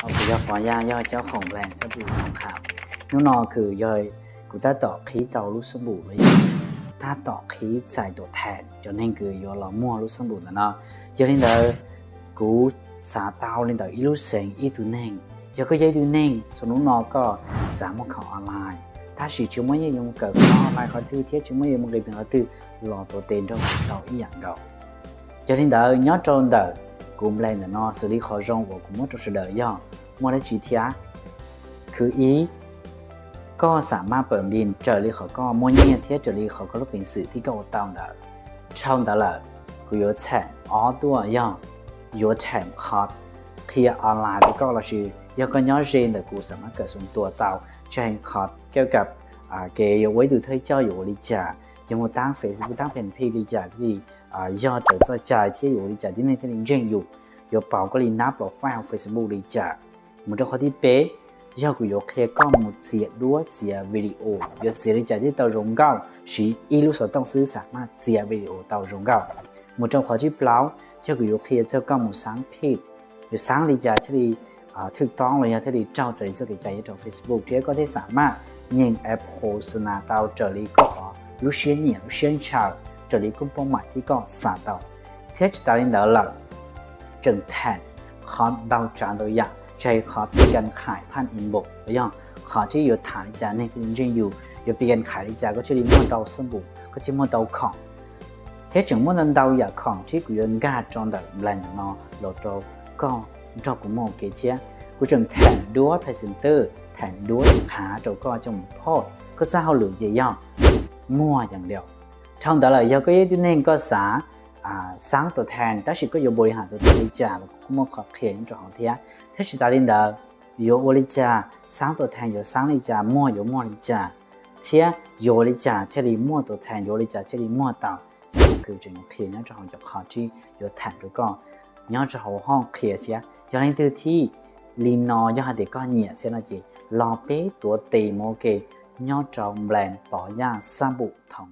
Kuv yog Pov Yaj, yog coj khoom nplaim xab npum Thoob Qham. Hnub no kws yog kuv tab tom qhib tau lub xab npum los yog tab tom qhib txais tuam theem cov neeg kws yuav los muag lub xab npum ntawm no. Yog li ntawd, kuv xav tau li ntawm ib lub xeev ib tug neeg. Yog koj yog ib tug neeg txhua hnub no koj xav muaj khoom online, tab sis tsis muaj nyiaj yuav mus kawm khoom online qhov twg thiab tsis muaj nyiaj yuav mus nqis peev qhov twg, los tuav tes nrog kuv tau ib yam nkaus. Yog li ntawd, nyob rau ntawm kuv nplaim ntawm no xws li qhov zoo uas kuv muab rau sawv daws yog muaj dab tsi thiab? Khwv ib, koj xam maj pawm npis raws li qhov koj muaj nyiaj thiab raws li qhov koj lub peev xwm thiab koj ua tau ntawd. Dhau ntawd lawm, kuv yuav theem ob tuaj yog yuav theem qhov qhia online rau koj lossis yog koj nyob ze ntawm kuv xam maj kawm xoom tua tau, tseem qhov kawm kam kev yuav ua ib tug thawj coj yuav ua li cas, yuav mus tab Facebook tab pheem phij li cas li, yog raws txoj cai thiab yuav ua li cas tib neeg thiaj li ntseeg yus, yuav pauv koj li nab profile Facebook li cas. Mus rau qhov thib peb, yog kuv yuav qhia koj mus txiav duab txiav video, yuav txiav li cas thiaj tau zoo nkauj, siv ib lub xov tooj xwb xam maj txiav video tau zoo nkauj. Mus rau qhov thib plaub, yog kuv yuav qhia txog koj mus xaab phij, yuav xaab li cas thiaj li thwj toob los yog thiaj li raug raws li txoj kev cai nyob rau Facebook thiab koj thiaj xam maj nyeem app khos nas tau raws li koj qhov lub siab nyiam lub siab ntshaw, raws li koj pab mam thiab koj xav tau. Thiab tsis tas li ntawd lawm, tseem theem qhov ntau tsav ntau yam, tsis hais qhov pib kas khais phaj inbox los yog qhov thiaj yuav tham li cas neeg thiaj li ntseeg yus, yuav pib kas khais li cas koj thiaj li muaj tau xab npum, koj thiaj muaj tau khoom. Thiab tseem muaj ntau ntau yam khoom thiab kuv yuav nkag rau ntawm nplaim ntawm no los rau koj nrog kuv muaj ua ke thiab. Kuv tseem theem duab phaj xeem twj, theem duab xim qhav rau koj coj mus post koj txoj hauj lwm ces yog muag yees li. Dhau ntawd lawm yog koj yog ib tug neeg koj xav xaab tuam theem tab sis koj yuav npaum li has tuam theem li cas los kuv kuj muaj qhov qhia nyob rau hauv thiab. Thiab tsis tas li ntawd, yuav ua li cas xaab tuam theem yuav xaab li cas, muag yuav muag li cas, thiab yuav ua li cas thiaj li muaj tuam theem, yuav ua li cas thiaj li muag tau, ces kuv tseem yuav qhia nyob rau hauv cov qhov tib yuav theem rau koj nyob rau hauv hoob qhia thiab. Yog leej twg thib li no yog hais tias koj nyiam thiab no ces los peb tuav tes mus ua ke nyob rau nplaim Pov Yaj xab npum Thoob